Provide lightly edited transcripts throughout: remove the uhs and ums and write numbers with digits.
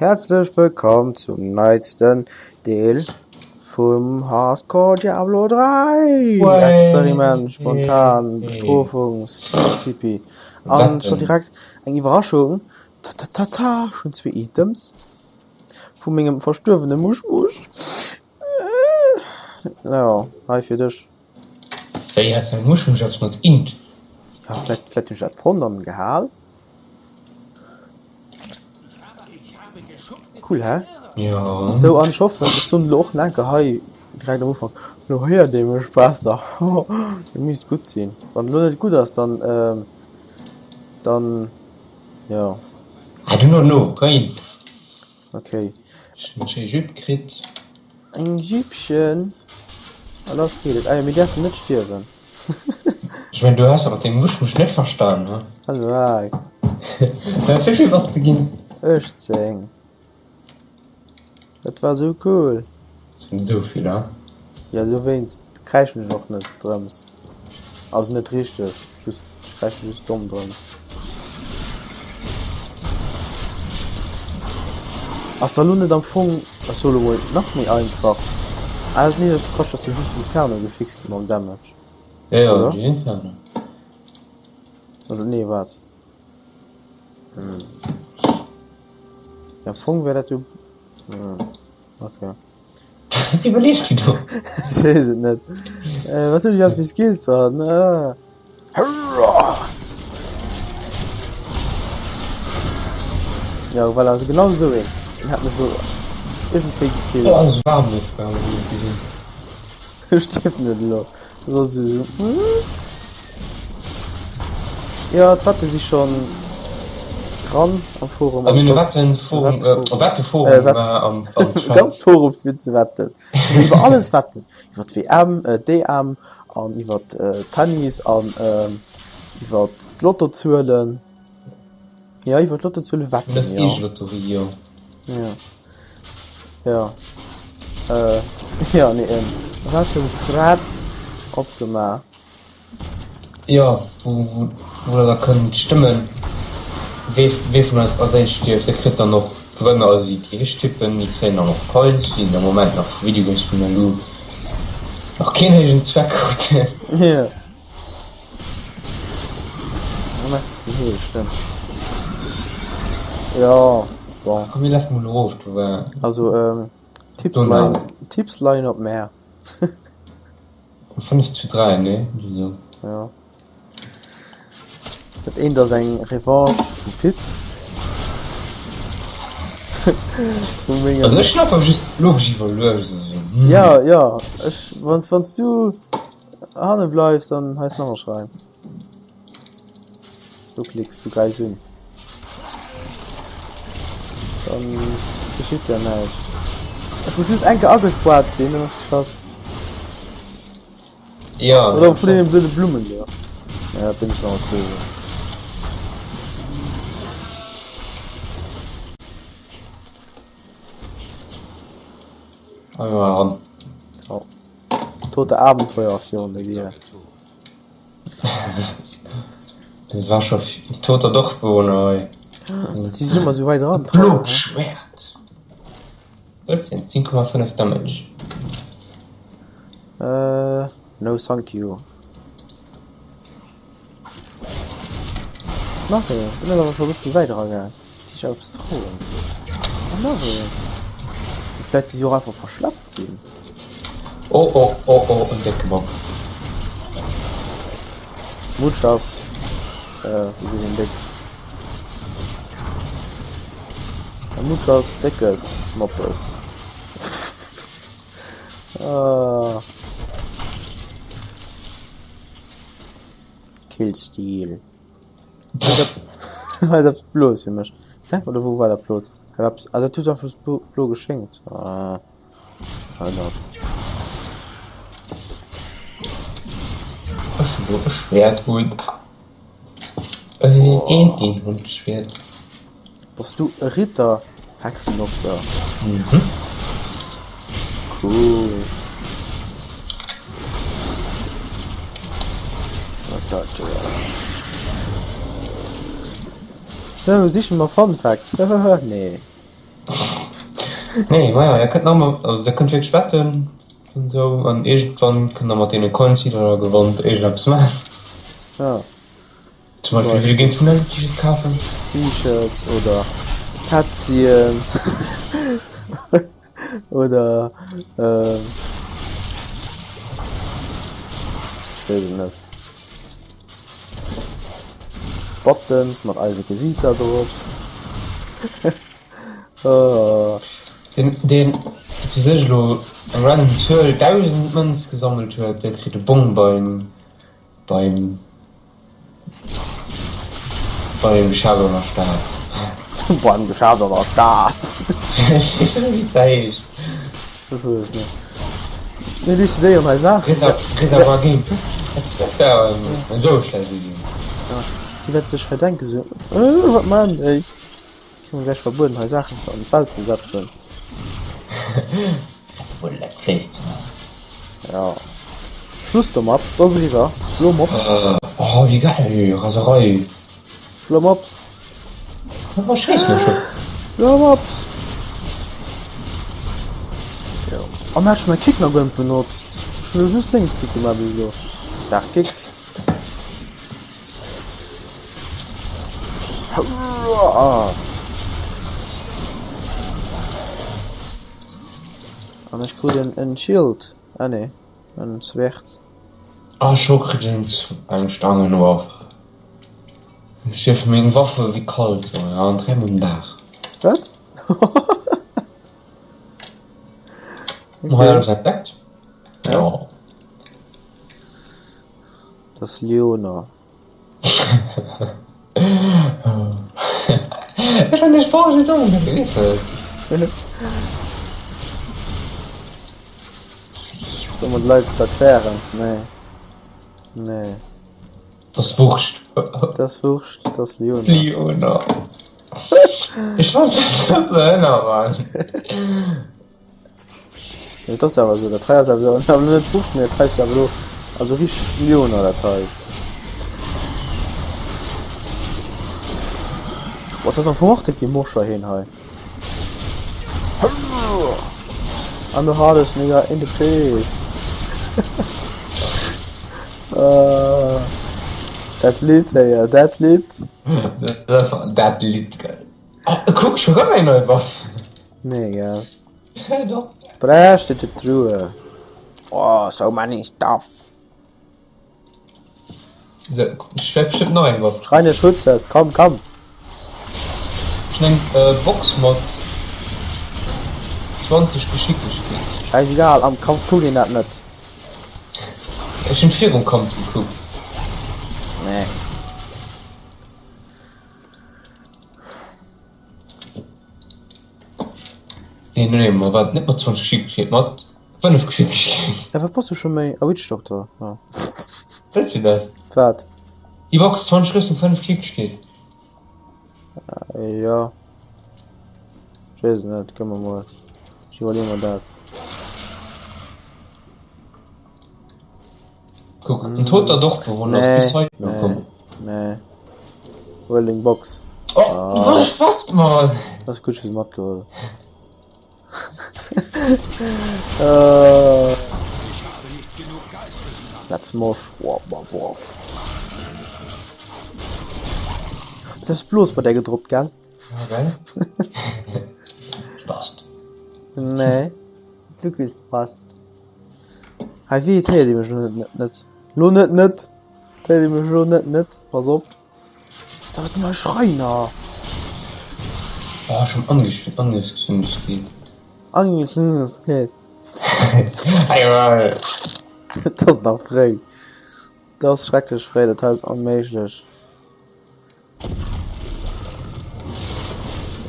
Häerzlech wëllkomm zum neitsten Deel vum Hardcore Diablo 3 Experiment Spontan Bestrofungs-Zipi. An scho direkt eng Iwwerraschung, Tatatata, ech hunn zwee Items vu mengem verstuerwene Muschmusch. Jo, hei fir dech. Wéi hat däi Muschmusch eppes mat Int? Ja, vläit, vläit hunn ech dat fonnt an gehal. Cool, hä? Jo. Sou, an ech hoffen, ech soen elo och nach enke hei direkt am Ufank, elo héiert ee mech besser. Dat misst gutt sinn. Wann elo net gutt ass, dann, dann, jo. I do not know, Brain. Okay. Ech hunn eng schéi Jupe kritt. Eng Juppchen? A lass geet et. Ah jo, mir däerfen net stierwen. Ech mengen, du has dat mat dengem Muschmusch net verstan, he? Hallo, Alex. Wéi vill bass de ginn? 18. Dat war sou cool. Net esou vill, he? Jo, dowéinst kräischen ech och net drëms. Also net richteg, just ech kräische just domm drëms. Ass da lo net am Fong, ech soe lo mol, nach méi einfach? Ah nee, dat ass Quatsch, dat ass jo just Inferno gefixt gi mam Damage, Jo, jo, oder? just Inferno. Oder nee, waart. Hm. Am Fong wär dat jo. Hm. Okay. Wat iwwerlees du do? Ech weess et net. Äh, wat hunn ech alt fir Skills dran? Äh. Ja, voilà, also genau esou een. Den hat mech lo iergendwéi gekillt. Oh, ass waarm dee Frau, wéi ech gesinn. Ech stierf net elo. Dat ass esou. Jo, d'Wette si schonn dran am Forum. Also mir wetten Forum, äh, Wetteforum war am, am Chat. Ganz Forum fir ze wetten. Iwwer alles wetten. Iwwer d'WM, äh, d'EM an iwwer äh, Tennis an ähm, iwwer d'Lottozuelen. Jo, iwwer d'Lottozuele wetten, Das jo. eege Lotterie, jo. Ja. Ja. Äh, ja, nee, en Wettenthread opgemaach. Jo, wou, wou, wou der da kënnt stëmmen, wee, wee vun eis als éischt stierft. Dir kritt dann och d'Gewënner, also déi, déi richteg tippen, déi kréien dann och Coins, déi am Moment nach vu Videogames vun der Lu nach keen héijen Zweck kruten. Ja. Nee, stimmt. Ja, bon. Komm, mir lafen mol erof, do war. Also, ähm, Tipps leien, Tipps leien op mär. 5 zu 3, nee? Oder so. Ja. Dat eent ass eng Revanche vum Pit. Vu mengem. Also ech hunn einfach just logesch iwwerluecht, also so, hm. Ja, ja, ech, wanns, wanns du hanne bleifs, dann heist nach e Schrein. Du klicks, du greifs un. Dann geschitt ja näischt. Ech muss just enke agespaart sinn, dann ass geschoss. Ja. Oder vun deenen blöde Blummen do. Ja, dat Ding ist noch cool. Einmal ran. Oh. Tote Abenteuer virun der Dier. Dat war scho toter Dorfbewohner hei. Si si ëmmer sou wäit eran. Blot Schwert. 13, 10,5 Damage. Äh, no thank you. Nach een, den ass awer scho e bëssen méi wäit eragaangen. Déi sech eppes trauen. An nach een. Vläit si si och einfach verschleppt ginn. Oh oh oh oh, en décke Bock. Muchas. Äh, wéi seet een déck? Muchas déckes Moppes. Ah. Killstil. Hei ass eppes Bloes fir mech. Hä? Oder wou war dat Blot? Hei war eppes. Ah, dat huet einfach just blo, blo geschéngt. Ah. Hënnert. Ech hunn do e Schwäert un. Een Eenhandschwäert. Bass du e Ritter, Hexendokter? Mhm. Cool. Sou, siche mer Fun Facts. Nee. Nee, ma ja, der kënnt nach ëmmer, also der kënnt wierklech wetten an esou an iergendwann kënnt der mat deene Coins, déi der da gewonnt, iergendeppes maachen. Ja. Zum Beispill wéi géings du en T-Shirt kafen? T-Shirts oder Petzien oder ähm, ech weess et net. Buttons mat eise Gesiiter drop. Oh. Deen, deen, wat weess ech elo, eng random Zuel 1.000 Mënz gesammelt huet, dee kritt e Bong beim, beim. Beim Geschäft an der Stad. Beim Geschäft an der Stad. Ech weess net wéi dat heescht. Ech weess et net. Mir decidéieren hei Saachen. Reservoir Game. Dat war eng esou schlecht Iddi. Si wäerte sech hei denken esou, Äh, wat maachen déi? Kritt mer gläich verbueden hei Saachen ze an d'Welt ze setzen. Verbueden Let's Plays ze maachen. Ja. Schluss domat, et ass eriwwer. Blo Mops. Oh wéi geil, Raserei. Blo Mops. Wat schéiss mech scho. Blo Mops. Jo. Oh mä ech hu mäi Kick nach guer net benotzt. Ech hunn elo just Lénksklick gemaach bis elo. Dag Kick. An ech krut en en Shield, ah nee, en Schwert. Ah scho kritt een eng Stangenwaff. Ech dierf meng Waffe wéi kalt soen an dräi mol um Dag. Wat? Hei alles entdeckt? Jo. Das Leona. Ech hunn dech falsch gedoen, dat weess ech. Soll mer de Leit et erklären? Nee. Nee. Dat ass Wurscht. Dat ass Wurscht, dat ass Leona. Leona. Ech fand dat sou behënnert, Mann. Nee, et ass awer esou, dat hei ass awer esou, awer net Wurscht, mee dat hei ass awer elo, also richteg Leona dat hei. Boah, dat ass am Fong och déck dee Moscher heen hei. I'm the hardest nigga in the pit. uh, dat Lidd, héier, dat Lidd. Dat, dat Lidd, gell. Oh, kuck, scho rëm eng nei Waff. Nee, gell. Brächte de Truhe. Oh, so many stuff. So, ich wär bestimmt noch eng Waff. Schreine Schutzes, komm, komm. Ich neng äh, Box mat 20 Geschicklichkeet. Scheißegal, am Kampf kuckt een dat net. Ech hun virum Kampf gekuckt. Nee. Nee, nee, ma wat net mat 20 Geschicklichkeet, mat 5 Geschicklichkeet. Ja, wat bass du scho méi? A Witch Doctor, ja. Wëlls du dat? Wat? Déi Box 20 Rüstung, 5 Geschicklichkeet. Äh, ja. Ech weess et net, kucke mer mol. Ech iwwerleeë mer dat. Kuck, en toter Dorfbewohner ass bis Nee, hei nee, komm. nee. Huel deng Box. Oh, Ah. was Spaß, Mann! Das ist gut, ich matgeholt. äh, Let's mosh. Wow, wow, wow. Das ist bloß bei der gedroppt, gell? Ja, gell? Passt. Nee. Wirklich passt. Hei wéi et héiert ee mech lo net net. Lo net net. Et héiert ee mech lo net net. Pass op. So, wat sinn hei Schreiner? Oh, schon angezündet. Angezündet. Et ass nach fréi. Et ass schrecklech fréi, dat hei ass onméiglech.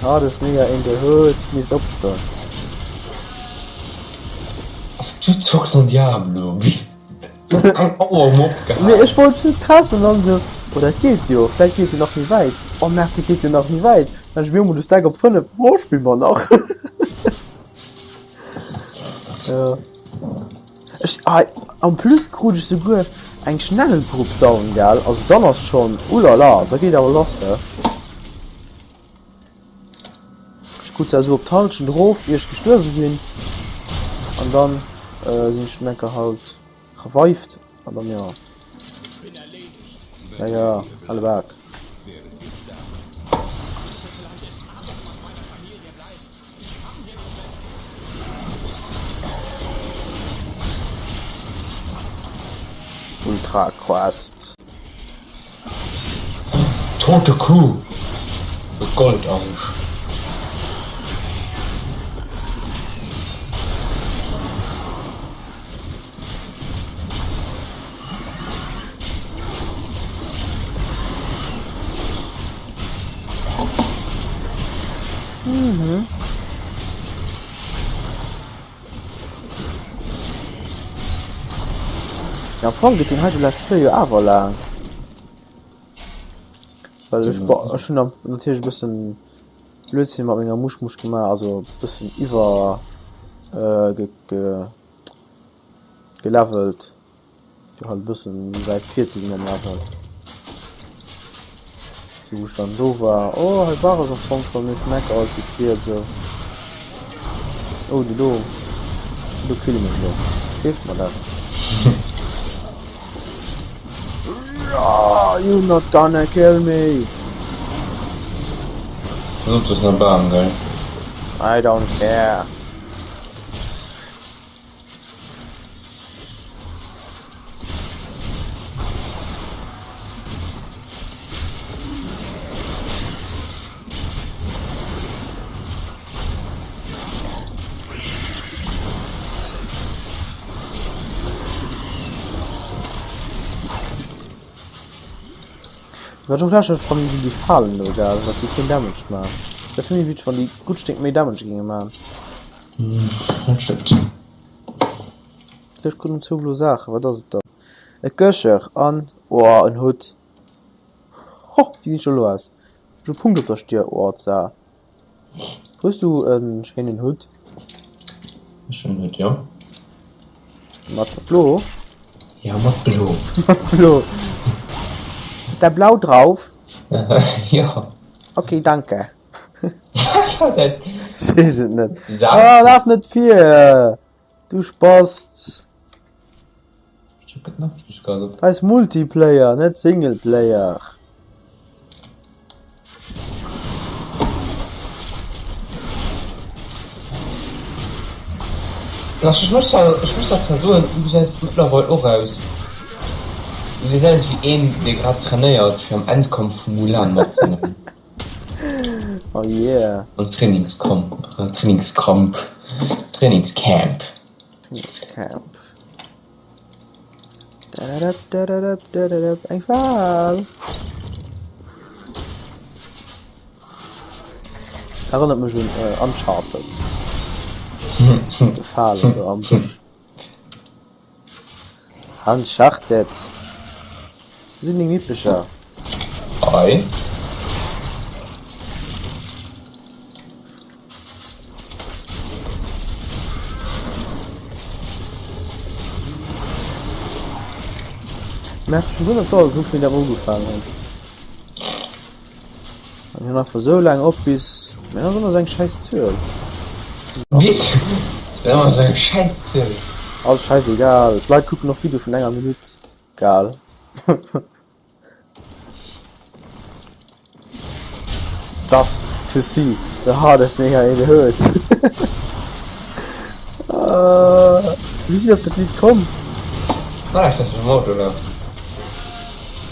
Hardest nigga in the hood misst opstoen. Du zocks an Diablo bis eng Auer um opgehalen. Nee ech wollt just testen an dann sou, oh dat geet jo, vläit geet jo nach méi wäit, oh merk dat geet jo nach méi wäit, dann ech mir mol de Stack op 5, oh spill mer nach. Jo. Ech, ah, en plus krut ech souguer eng schnell Grupp down, gell? Also dann ass schon, ulala, da geet awer lass, hä? Krut se esou op d'Halschent erof, ier ech gestuerwe sinn. An dann sinn ech dunn enker halt revived an dann jo. Ja ja, alle Bak. Ultra Quest. Tote Kuh! E Goldarsch. Mhm. Ja, am Fong gëtt deen heite Let's Play jo awer laang. Well ech, bo, ech hunn am natierlech e bëssen Blödsinn mat menger Muschmusch gemaach, also e bëssen iwwer äh, ge, ge, gelevelt. Fir halt e bëssen méi wäit vir ze sinn am Level. Sou wou ech dann do war. Oh hei war ech am Fong schonn, mee ech hunn enker alles gecleart sou. Oh déi do, déi do killen ech elo. Gleeft mer dat? You not gonna kill me! Pass op, do ass nach e Bam, gell? I don't care. Wat ech och lächerlech fannen sinn déi Falen do gell, datt déi keen Damage man. Dat fir méi witzeg wann déi gutt Stéck méi Damage géinge man. Dat stëmmt. Ech krut zwou blo Saachen, wat ass et dann? E Köcher an, oh en Hutt. Ho, wéi gesinn ech elo aus? Ech hu Punkt op der Stier, oh za. Hues du en schéinen Hutt? E schéinen Hutt, jo. Mat blo? Ja, mat blo. Mat blo. Ist da blau drauf? Jo. Okay, danke. Wat war dat? Ech weess et net. Ah, laf net vir! Du Spast! Hei ass Multiplayer, net Singleplayer. Ech muss der soen, du gesäis mëttlerweil och aus, du gesäis aus wéi een, dee grad trainéiert fir am Endkampf vu Mulan matzemaachen. Oh yeah. Am Trainingscamp, Trainingscamp, Trainingscamp. Trainingscamp. Eng Fal! Erënnert mech un Uncharted. Mat de Falen do am Bësch. Uncharted! Wou sinn deng Mippecher? Hei. Mir hat schon 100 Dollar wou mir dat ugefaangen hunn. An hien einfach sou laang op bis mir ass ëmmer sou eng schäiss Zuel. Bis ëmmer sou eng schäiss Zuel. Alles schäiss egal, d'Leit kucken och Video vun enger Minutt, gal. Just to see the hardest nigga in the hood. Wéi si op dat Lidd komm? Ah, ech dat am Auto lafen.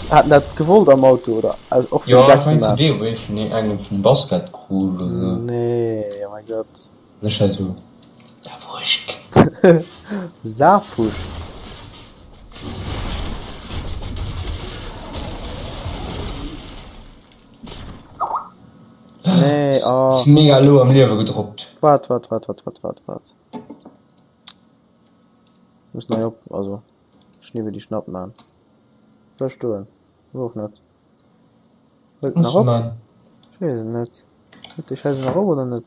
Hat dat gewollt am Auto oder och fir de Gag ze maachen? Jo, ech vun engem vum Basket krut oder sou. Nee, oh mein Gott. Ech war sou, Safuschk. Safuschk. Nee, oh. Ass mega low am Liewe gedroppt. Waart, waart, waart, waart, waart, waart, waart. Muss nei op, also Schneeweddi Schnapp man. Bleif stoen, oder och net. Hëlt nach op? Ech weess et net. Hëlt déi Schäiss nach op oder net?